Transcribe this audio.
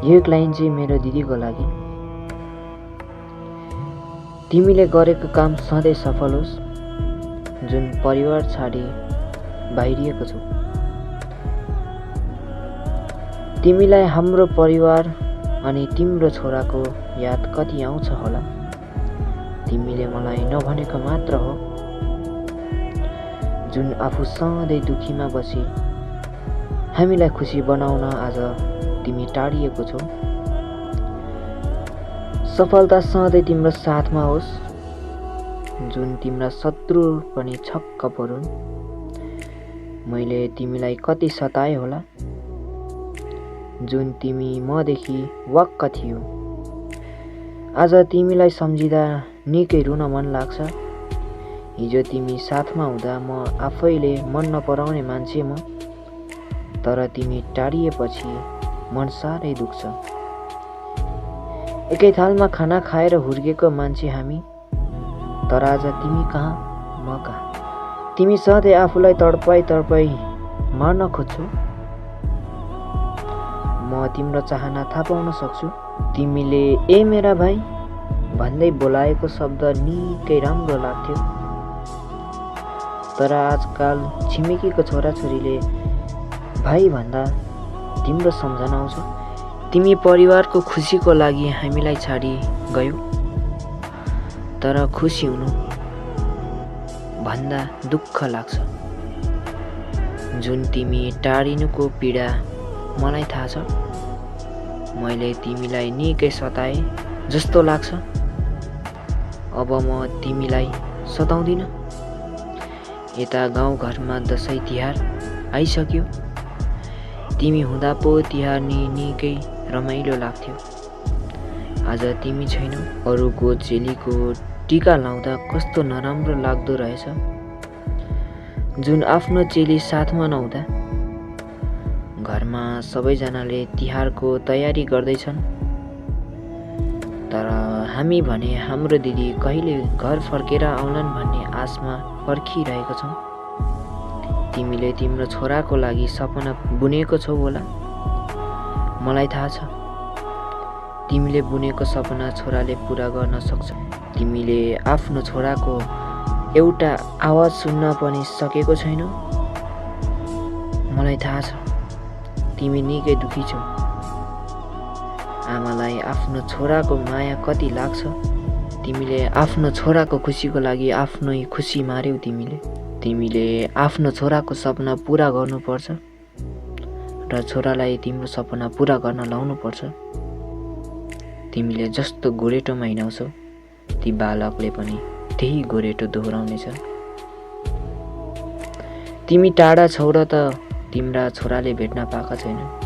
यो एक लाइन चाहिँ मेरो दिदीको लागि। तिमीले गरेको काम सधैँ सफल होस्, जुन परिवार छाडी बाहिरिएको छौ। तिमीलाई हाम्रो परिवार अनि तिम्रो छोराको याद कति आउँछ होला। तिमीले मलाई नभनेको मात्र हो, जुन आफू सधैँ दुखीमा बसी हामीलाई खुसी बनाउन आज तिमी टाढिएको छौ। सफलता सधैँ तिम्रो साथमा होस्, जुन तिम्रा शत्रु पनि छक्क परुन्। मैले तिमीलाई कति सताए होला, जुन तिमी मदेखि वाक्क थियौ। आज तिमीलाई सम्झिँदा निकै रुन मन लाग्छ। हिजो तिमी साथमा हुँदा म आफैले मन नपराउने मान्छे म, तर तिमी टाढिएपछि मन साह्रै दुख्छ। एकै थालमा खाना खाएर हुर्केको मान्छे हामी, तर आज तिमी कहाँ म कहाँ। तिमी सधैँ आफूलाई तडपाई तडपाई मार्न खोज्छौ। म तिम्रो चाहना थाहा पाउन सक्छु। तिमीले ए मेरा भाइ भन्दै बोलाएको शब्द निकै राम्रो लाग्थ्यो, तर आजकल छिमेकीको छोराछोरीले भाइ भन्दा तिम्रो सम्झना आउँछ। तिमी परिवारको खुसीको लागि हामीलाई छाडी गयौ, तर खुसी हुनु भन्दा दुःख लाग्छ। जुन तिमी टाढिनुको पीडा मलाई थाहा छ। मैले तिमीलाई निकै सताए जस्तो लाग्छ। अब म तिमीलाई सताउँदिन। यता गाउँघरमा दसैँ तिहार आइसक्यो। तिमी हुँदा पो तिहार निकै रमाइलो लाग्थ्यो। आज तिमी छैनौ। अरूको चेलीको टिका लाउँदा कस्तो नराम्रो लाग्दो रहेछ, जुन आफ्नो चेली साथमा नहुँदा। घरमा सबैजनाले तिहारको तयारी गर्दैछन्, तर हामी भने हाम्रो दिदी कहिले घर फर्केर आउलान् भन्ने आशमा पर्खिरहेको छौँ। तिमीले तिम्रो छोराको लागि सपना बुनेको छौ होला, मलाई थाहा छ। तिमीले बुनेको सपना छोराले पुरा गर्न सक्छ। तिमीले आफ्नो छोराको एउटा आवाज सुन्न पनि सकेको छैनौ, मलाई थाहा छ। तिमी निकै दुखी छौ। आमालाई आफ्नो छोराको माया कति लाग्छ। तिमीले आफ्नो छोराको खुसीको लागि आफ्नै खुसी मार्यौ। तिमीले आफ्नो छोराको सपना पुरा गर्नुपर्छ र छोरालाई तिम्रो सपना पुरा गर्न लाउनुपर्छ। तिमीले जस्तो गोरेटोमा हिँडाउँछौ, ती बालकले पनि त्यही गोरेटो दोहोऱ्याउनेछ। तिमी टाढा छौ र त तिम्रा छोराले भेट्न पाएका छैनन्।